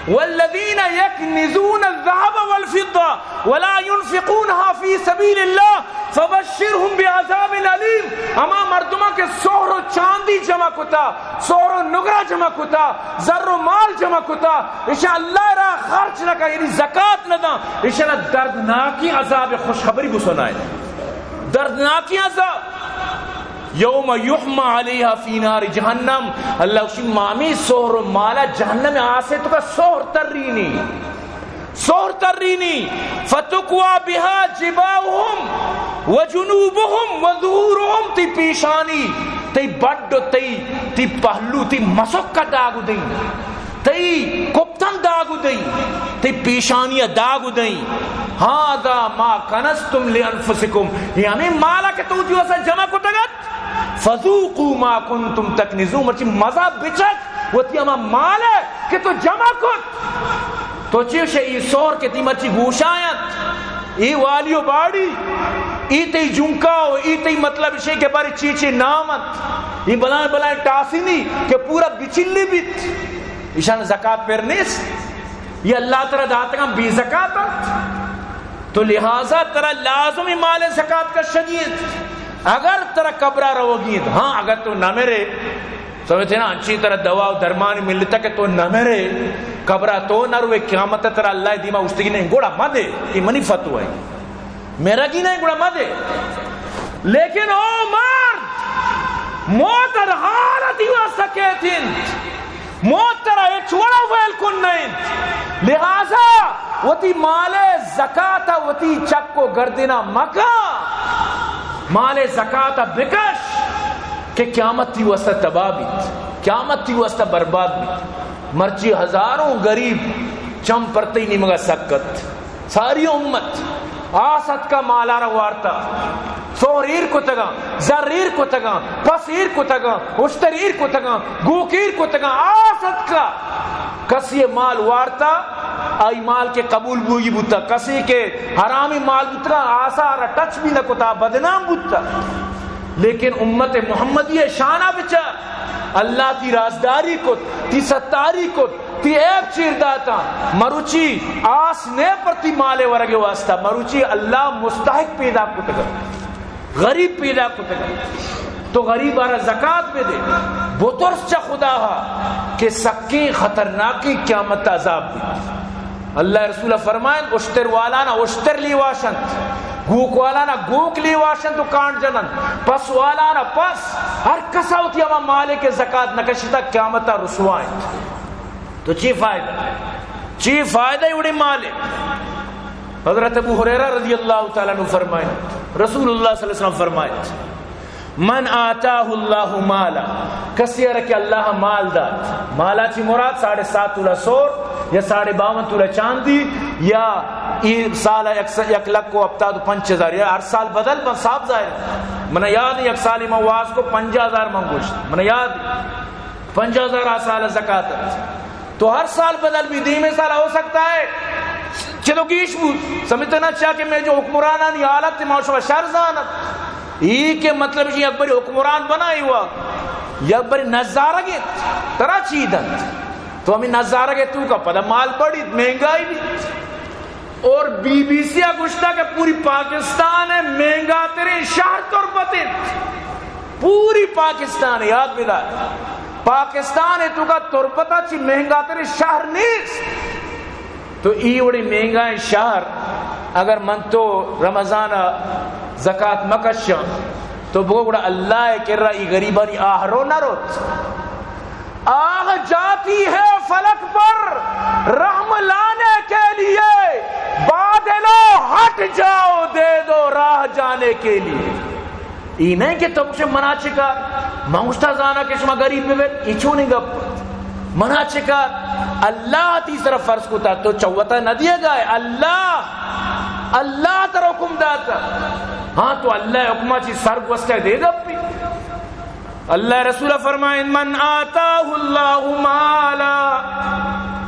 والذین یکنزون الذهب والفضة ولا ينفقونها في سبيل الله فبشرهم بعذاب أليم۔ ہما مردماں کہ سہر و چاندی جمع کتا، سہر و نگرہ جمع کتا، زر و مال جمع کتا، ایشاں اللہ را خرچ نہ کن، یعنی زکات نہ داں، ایشاں دردناکیں عذاب، خوشخبری بسنائے، دردناکیں عذاب۔ یوم یحمی علیها فی نار جہنم، اللہ گوشی، ما ہمے سہر و مالا جہنم آسے توکا سہر ترینی، سہر ترینی، فتکوی بها جباههم وجنوبهم وظهورهم، تئی پیشانی، تئی بڈ و تئی، تئی پہلو، تئی مسک ءَ داگ دئیں، تئی کپتن داگ دئیں، تئی پیشانی ءَ داگ دئیں۔ هذا ما کنزتم لانفسکم، اے ہمے مال ءَ کہ تو وتی واسطہ جمع کتگ ات، فذوقوا ما کنتم تکنزون، مرچی مزہ بچک وتی ہما مال ءَ کہ تو جمع کت۔ تو چے گوشے، اے سہر کہ تئی مرچی گوشاں ات، اے والی و باڑی، اے تئی جنکا و اے تئی مطلب ایشیں کہ بارے چی چی نام ات، اے بلائیں بلائیں ٹاسنی کہ پورا بچلی بیت، ایشاں زکات پر نیست، اے اللہ ترا داتگاں بے زکات ات۔ تو لہذا ترا لازم اے مال زکات کشگی انت۔ اگر ترا قبرا روگی انت، ہاں، اگر تو نہ مرے، سمجھتے نا، انچیں ترا دوا و درمانی ملتا کہ تو نہ مرے، قبرا تو نہ روے، قیامت ترا اللہ دیما اوشتگی نہیں، گڑا مدے، اے منی فتوی ہے۔ مرگی نہیں، گڑا مدے۔ لیکن او مرد، موت ہر حالتی واسطہ کیت انت۔ موت ترا ہچ وڑا ویل کن نہ انت۔ لہذا وتی مال زکات ءَ وتی چک و گردنا مکن۔ مال زکات ءَ بکش کہ قیامت تئی واسطہ تباہ بیت، قیامت تئی واسطہ برباد بیت۔ مرچی ہزاروں غریب چم پر تئی نیمگا سکت۔ ساری امت آس اتکا مالا را وارتا، سہر ایر کتگاں، زر ایر کتگاں، پس ایر کتگاں، اشتر ایر کتگاں، گوک ایر کتگاں، آس اتکا۔ کسی مال وارتا، آئی مال کہ قبول بوگی بوتا، کسی کہ حرامی مال بوتگاں، آسا را ٹچ بھی نہ کتا، بدنام بوتا۔ لیکن امت محمدی شانا بچار، اللہ تئی رازداری کت، تئی ستاری کت، تئی عیب چیر داتاں۔ مروچی آس نے پر تئی مالے ورگے واسطہ، مروچی اللہ مستحق پیدا کتگ، غریب پیدا کتگ۔ تو غریب آرا زکات بدے، بترس چہ خدا ہا کہ سکیں خطرناکیں قیامت عذاب بیت۔ اللہ رسول فرمائن، اشتر والانا اشتر لیواش انت، گوک والانا گوک لیواش انت و کانڈ جننت، پس والانا پس، ہر کسا وتی ہما مالے کہ زکات نہ کشتا قیامتا رسوا انت۔ تو چی فائدہ؟ چی فائدہ اے وڑیں مالے؟ حضرت ابو ہریرہ رضی اللہ تعالی عنہ فرمائیت، رسول اللہ صلی اللہ علیہ وسلم فرمائیت، من آتاہ اللہ مالا، کسی ءَ را کہ اللہ مال دات، مالا چی مراد ساڑھے سات تولا سور یا ساڑھے باون تولا چاندی یا اے سال یک س-، یک لکھ و ہپتاد و پنچ ہزار، یا ہر سال بدل بنت، صاف ظاہر۔ من یاد یک سالے من واز کو پنجاہ ہزار من گوشت، من یاد پنجاہ ہزار آ سال زکات ات۔ تو ہر سال بدل بی، دیمے سال ہو سکتا ہے چہ تو گیش بوت۔ سمجھتے نا، چیا کہ مئے جو حکمرانانی حالت ما شما شر زانت۔ ای کہ مطلب جی یک بری حکمران بنا، ای وا یک بری نظارگے ترا چی دنت؟ تو ہمیں نظارگے تو کا پدا مال بڑی، مہنگائی بھی۔ اور بی بی سی ءَ گوشتا کہ پوری پاکستان ءِ مہنگا ترین شہر تربت انت۔ پوری پاکستان ءَ، یاد بدار، پاکستان ءِ توکا تربت ءَ چی مہنگا ترین شہر نیست۔ تو ای وڑی مہنگائیں شہر اگر من تو رمضان ءَ زکات مکشاں تو بگو گڑا اللہ ءِ کرا ای غریبانی آہرو نہ روت۔ آہ جاتی ہے فلک پر رحم لانے کے لیے، بادلو ہٹ جاؤ دے دو راہ جانے کے لیے۔ ای نہیں کہ تو گوشے منا چکار، من گوشتا زانا کہ شما غریب ببیت، ای چونیں گپ؟ منا چکار؟ اللہ تئی سر فرض کتا، تو چوتا نہ دیگا ہے، اللہ، اللہ ترا حکم داتا۔ ہاں، تو اللہ حکما چی سر گوستا دے گپی۔ اللہ رسول فرمائیں، من آتاہ اللہ مالا،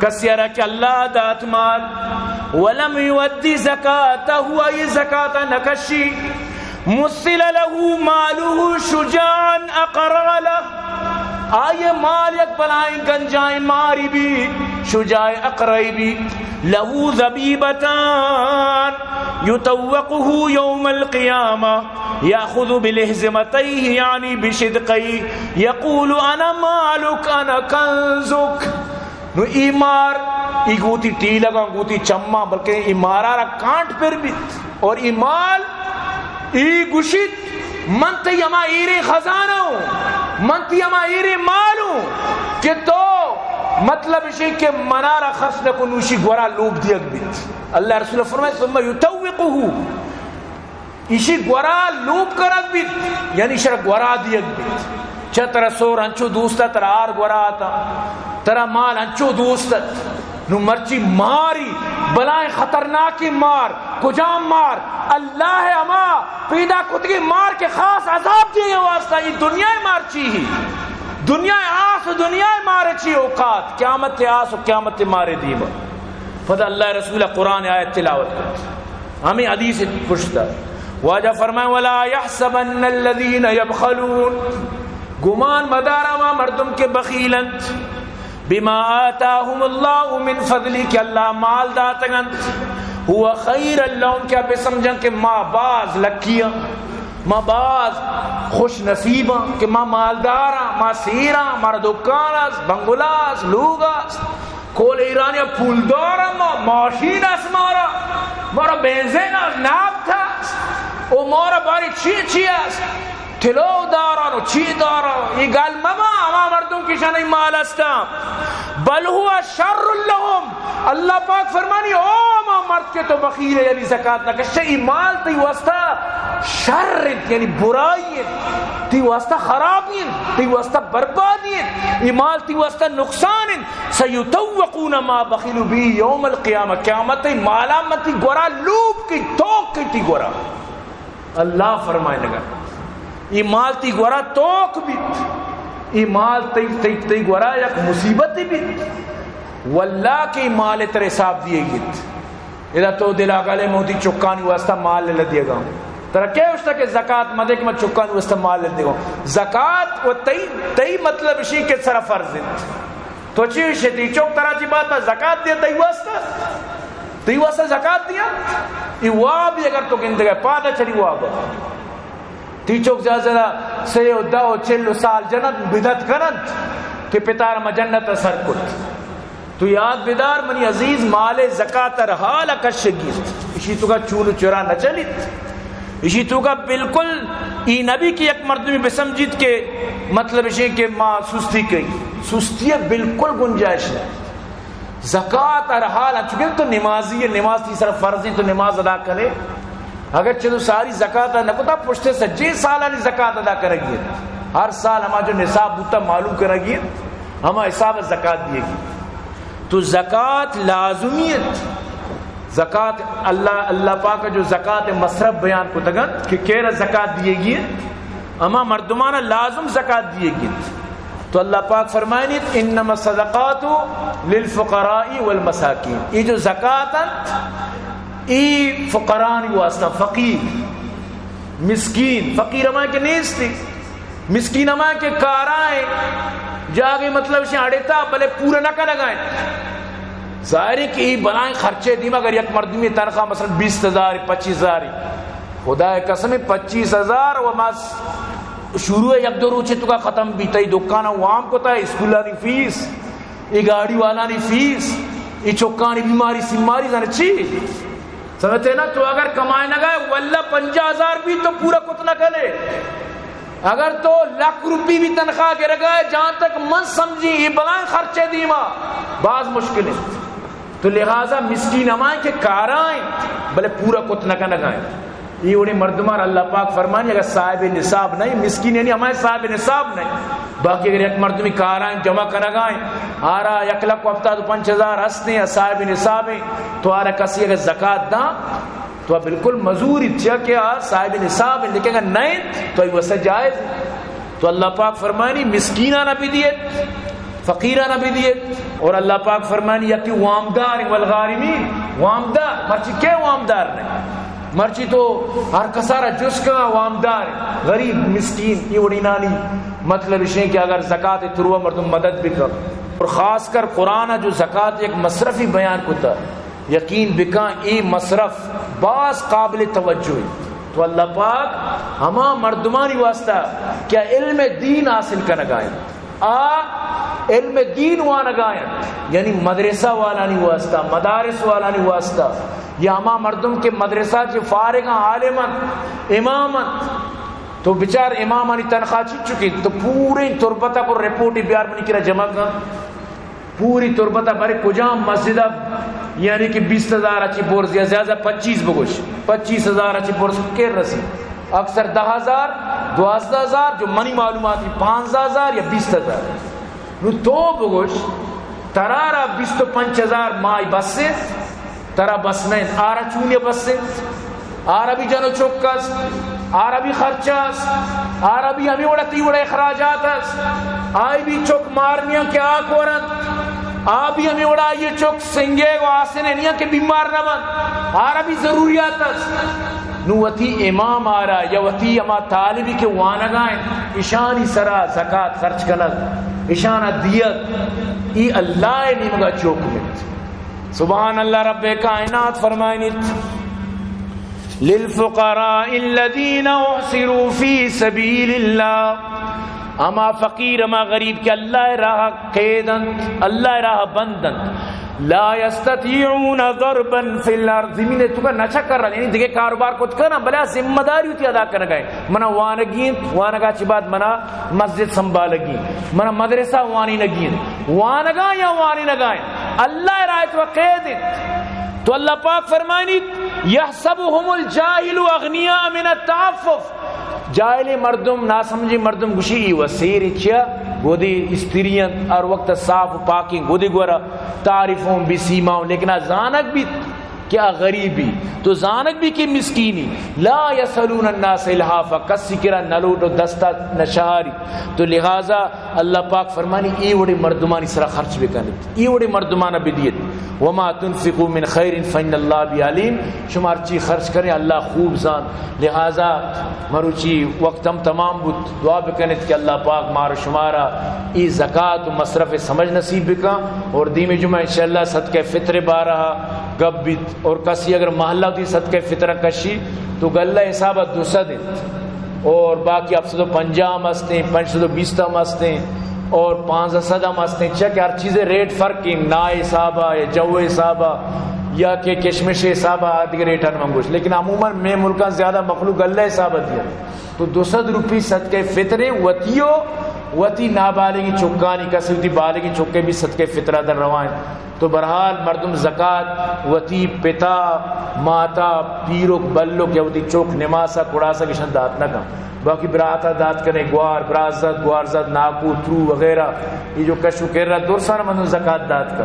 کسی را کہ اللہ دات مال، ولم يؤد زكاته، آئی زکات نہ کشی، مثل له ماله شجاعا أقرع له، آئی مال یک بلائیں گنجائیں ماری بی، شجاع اقرعی بی، له زبيبتان يطوقه يوم القيامة يأخذ بلهزمتيه، يعني بشدقيه، يقول: أنا مالك، أنا كنزك. نو ای مار، ای گوتی ٹیلگاں، گوتی چماں، بلکہ ای مارا را کانٹ پر بیت اور ای مال، ای گشیت: من تئی ہما ایریں خزانہ ہوں، من تئی ہما ایریں مال ہوں کہ تو، مطلب اشی کہ منارا خرچ نہ کو، نوشی گورا لوب دیگ بیت. اللہ رسول فرمائے: ثم يطوقه، ایشی گورا لوب کنگ بیت، یعنی ایشرا گورا دیگ بیت. چہ ترا سور انچو دوست ات، ترا آر گورا ات، ترا مال انچو دوست ات. نو مرچی ماری، بلائیں خطرناکیں مار، کجام مار؟ اللہ ہما پیدا کتگیں مار کہ خاص عذاب دیگ واسطہ. ای دنیا مار چی ہی؟ دنیا آس و دنیا مار چی اوقات؟ قیامت آس و قیامت مار دیما. پدا اللہ رسول قرآن آیت تلاوت کرد. ہمیں حدیث پشتا. واجہ فرمائے: ولا يحسبن الذين يبخلون، گمان مدار ہما مردم کہ بخیل انت، بما آتاهم الله من فضله، کہ اللہ مال داتگ انت، هو خيرا لهم، کہ بسمجھن کہ ما باز لکیاں، ما باز خوش نصیباں کہ ما مالداراں، ما سیراں، مارا دکان است، بنگلہ است، لوگ است. کل ایرانی پولدار، ما ماشین است، مارا، مارا بنزین است، نفت است، او مارا باری چی چی است، طلا داران و چی داران. ای گل مبا، ہما مردم کہ شان مال است. بل هو شر لهم، اللہ پاک فرمانی، او ہما مرد کہ تو بخیل ئے، یعنی زکات نہ کشے، ای مال تئی واسطہ شر انت، یعنی برائی انت، تئی واسطہ خرابی انت، تئی واسطہ بربادی انت، ای مال تئی واسطہ نقصان انت. سيطوقون ما بخلوا به يوم القيامة، قیامت مالا من تئی گورا لوب کی، توک کی تئی گورا. اللہ فرمائنگا، ای مال تئی گورا توک بیت، ای مال تئی، تئی، تئی گورا یک مصیبت بیت. واللہ کہ ای مال تر حساب دیگی انت. ادا تو دل آگالے موتی چکانی واسطہ مال لدیگا. ترا کئے اشتا کہ زکات مدے کہ من چکانی واسطہ مال لدیگا؟ زکات و تئی، تئی مطلب اشی کہ سرا فرض انت. تو چی شتی چوک ترا چی بات زکات دے تئی واسطہ؟ تئی واسطہ زکات دیا؟ ای واب اگر تو گندگا پادا چلی واب. تئی چوک زیادہ زیادہ سے و دہ و چل و سال جنت بدت کننت کہ پتار ما جنت سر کت. تو یاد بدار منی عزیز، مال زکات ہر حال کشگی. اشی تو کا چول و چرا نہ چلیت. اشی تو کا بالکل ای نبی کہ یک مردمی بسمجیت کہ مطلب اشی کہ ما سستی کئی. سستی بالکل گنجائش نہ. زکات ہر حال، انچو کہ تو نمازی ئے، نماز تئی سر فرض انت، تو نماز ادا کنے. اگر چہ تو ساری زکات نہ کتا، پشتے سجے سالانی زکات ادا کنگی انت. ہر سال ہما جو نصاب بوتا معلوم کنگی انت، ہما حساب زکات دیگی. تو زکات لازمی انت. زکات اللہ، اللہ پاک جو زکات مصرف بیان کتگنت کہ کیرا زکات دیگی انت، ہما مردمانا لازم زکات دیگی انت. تو اللہ پاک فرمائنیت: انما الصدقات للفقراء والمساکین. ای جو زکات انت، ای فقرانی واسطہ، فقیر، مسکین. فقیر ہما کہ نیستی، مسکین ہما کہ کارائیں جاگے، مطلب شے اڑتا بلے پورا نہ کنگائیں. ظاہر ہے کہ ای بلائیں خرچے دیم، اگر یک مردمی تنخواہ مثلاً بیست ہزار، پچیس ہزار، خدا قسم، پچیس ہزار و ما شروع یک دو روچے تو کا ختم بیتا، ای دکان وام کتا، اسکولانی فیس، ای گاڑی والانی فیس، ای چکانی بیماری سیماری زن چی؟ سمجھتے نا؟ تو اگر کمائے نہ گئے، واللہ پنجاہ ہزار بھی تو پورا کت نہ کنے. اگر تو لکھ روپی بھی تنخواہ گرگا ہے، جہاں تک من سمجھی، یہ بلائیں خرچے دیما باز مشکل ہے. تو لہذا مسکین ہمائیں کہ کارائیں، بلے پورا کت نہ کنگائیں. یہ وڑے مردمان اللہ پاک فرمانی، اگر صاحب نصاب نہیں، مسکین یعنی ہمائیں صاحب نصاب نہیں، باقی اگر یک مردمی کارائیں جمع کنگائیں، آرا یک لکھ و ہفتاد و پنچ ہزار ہستیں، صاحب نصاب ہیں، تو آرا کسی اگر زکات داں، تو بالکل مزوری چیا کہ آ صاحب نصاب ہیں، لیکن اگر نہیں تو ای وسع جائز ہے. تو اللہ پاک فرمانی مسکینانا بھی دیت، فقیرانا بھی دیت، اور اللہ پاک فرمانی یکی وامدار ہیں، والغارمین، وامدار، مرچی کئے وامدار نہ؟ مرچی تو ہر کسارا جست کن وامدار، غریب، مسکین، اے وڑینانی مطلب اشیں کہ اگر زکات تروا مردم مدد بکن۔ اور خاص کر قرآن جو زکات یک مصرفی بیان کتا، یقین بکن اے مصرف باز قابل توجہ ہے۔ تو اللہ پاک ہما مردمانی واسطہ کہ علم دین حاصل کنگائیں، آ علم دین وانگائیں، یعنی مدرسہ والانی واسطہ، مدارس والانی واسطہ، یا ہما مردم کہ مدرسہ چہ فارغ ہیں، عالم انت، امام انت، تو بچار امامانی تنخواہ چی چکی، تو پوریں تربتا کو رپورٹ بیار منی کرا جمع کن۔ پوری تربت ء برے کجام مسجد ء، یعنی کہ بیست ہزار ء چہ برز یا زیادہ پچیس بگوش، پچیس ہزار ء چہ برز کر رسی، اکثر دہ ہزار، دوازدہ ہزار، جو منی معلوماتی پانزدہ ہزار یا بیست ہزار۔ نو تو بگوش، ترا را بیست و پنچ ہزار ماہی بس انت؟ ترا بس نہ انت، آرا چونیا بس انت؟ آرا بھی جن و چک است، آرا بھی خرچہ است، آرا بھی ہمیں وڑا تی وڑا اخراجات است۔ آئی بھی چک مار نیاں کہ آک ورنت، آ بھی ہمیں وڑا آئی چک سنگے و آسنے نیاں کہ بیمار نہ بنت، آرا بھی ضروریات است۔ نو وتی امام آرا یا وتی ہما طالبی کہ وانگا انت، اشانی سرا زکات خرچ کنگ، اشانا دیگ، ای اللہ نیمگا چوک انت۔ سبحان اللہ، رب کائنات فرمائنیت، للفقراء الذين احصروا في سبيل الله، ہما فقیر، ہما غریب کہ اللہ راہ قید انت، اللہ راہ بند انت، لا يستطيعون ضربا في الارض، زمین تو کا نہ چکر، یعنی دیگه کاروبار کت کنا، بلے ذمہ داری ہوتی ادا کرنا گئے، منا وانگی انت، وانگا چی بعد منا مسجد سنبھالگی، منا مدرسہ وانینگی انت، وانگا یا وانینگا انت، اللہ ء راہ تو قید انت۔ تو اللہ پاک فرمائنیت، يحسبهم الجاهل اغنياء من التعفف، جاہلیں مردم، ناسمجھیں مردم گوشی ای و سیر چیا گودی استری انت، ہر وقت صاف و پاکیں گودی گورا، تعرفهم بسيماهم، لیکن آ زانگ بیت کہ آ غریبی، تو زانگ بی کہ مسکینی، لا يسألون الناس الحافا، کسی کرا نہ لوٹ و دستا نہ شہاری۔ تو لہذا اللہ پاک فرمانی، اے وڑے مردمانی سرا خرچ بکنیت، اے وڑے مردمانا بدیت۔ وما تنفقوا من خير فإن الله به عليم، شما ہرچی خرچ کریں اللہ خوب زان۔ لہذا مروچی وقت ہم تمام بوت، دعا بکنیت کہ اللہ پاک مار و شمارا ای زکات و مصرف سمجھ نصیب بکن، اور دیمی جمعہ انشاءاللہ صدقہ فطر بارہ گپ بیت۔ اور کسی اگر محلہ وتی صدقہ فطرہ کشی تو گلہ حساب دو سد انت، اور باقی ہفت سد و پنجاہ ہم ہستیں، پنچ سد و بیست ہم ہستیں، اور پانزدہ سد ہم ہستیں، چیا کہ ہر چیزے ریٹ فرق ہیں، نا حسابا یا جو حسابا یا کہ کشمش حسابا، آ دیگہ ریٹ ہن من گوش، لیکن عموماً میں ملکاں زیادہ مخلوق گلہ حسابا دیا۔ تو دو سد روپی صدقہ فطریں وتی و وتی نابالغی چکانی، کسی وتی بالغی چکے بھی صدقہ فطرہ دن روائیں۔ تو بہرحال مردم زکات وتی پتا، ماتا، پیرک، بلک یا وتی چوک نماسا کڑاسا گشن دات نہ کن۔ باقی براتا دات کنے، گوار، برازت، گوارزت، ناکو، ترو وغیرہ، یہ جو کش و کرا درسان مردم زکات دات کن۔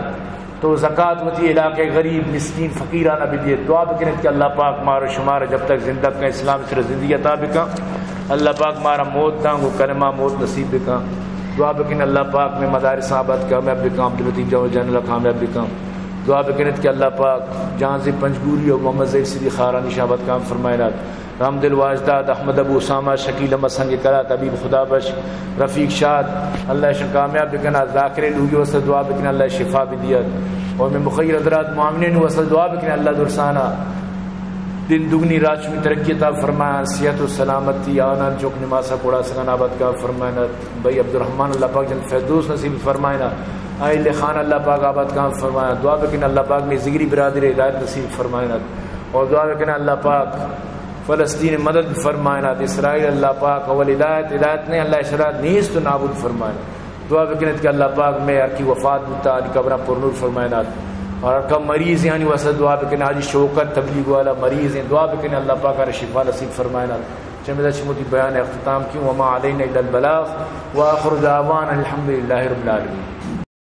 تو زکات وتی علاقے غریب، مسکین، فقیرانا بدیت۔ دعا بکنیت کہ اللہ پاک مارا شمارا جب تک زندگ کن اسلام سر زندگی عطا بکن۔ اللہ پاک مارا موت دانگو کلمہ موت نصیب بکن۔ دعا بکن اللہ پاک میں مدارس آباد کامیاب بکن، عبداللطیف جوہر جنرل کامیاب بکن۔ دعا بکنیت کہ اللہ پاک جہانزیب پنجگوری و محمد زہیر صدیق خارانی شہبت کام فرمائنات۔ رحمدل واجداد، احمد ابو اسامہ، شکیل احمد سنگ کلات، حبیب خدا بخش، رفیق شاد، اللہ اشان کامیاب بکنا۔ ذاکر لوگی واسطہ دعا بکنا، اللہ شفا بدیت۔ اور میں مخیر حضرات معاونین واسطہ دعا بکنا، اللہ درسانا دن دگنی راج میں ترقی عطا فرمائے، صحت و سلامتی آنان چوک نماسا کڑا سکن آباد کا فرمائنات۔ بھائی عبدالرحمن، اللہ پاک جنت فردوس نصیب فرمائنا۔ آئی لخان اللہ پاک آباد کا فرمائنا۔ دعا بکن اللہ پاک میں ذگری برادر ہدایت نصیب فرمائنا۔ اور دعا بکن اللہ پاک فلسطین مدد فرمائنات، اسرائیل اللہ پاک اول ہدایت، ہدایت نے اللہ اشرا نیست و نابود فرمائنات۔ دعا بکنیت کہ اللہ پاک میں ہر کی وفات بوتا، آنی قبراں پر نور فرمائنات۔ اور ہر کا مریض یعنی واسطہ دعا بکن، حاجی شوکت تبلیغ والا مریض ہیں، دعا بکن اللہ پاک ہر شفا نصیب فرمائنات۔ چمیدا چموتی بیان اختتام کیوں، وما علینا الا البلاغ، وآخر دعوانا الحمدللہ رب العالمین۔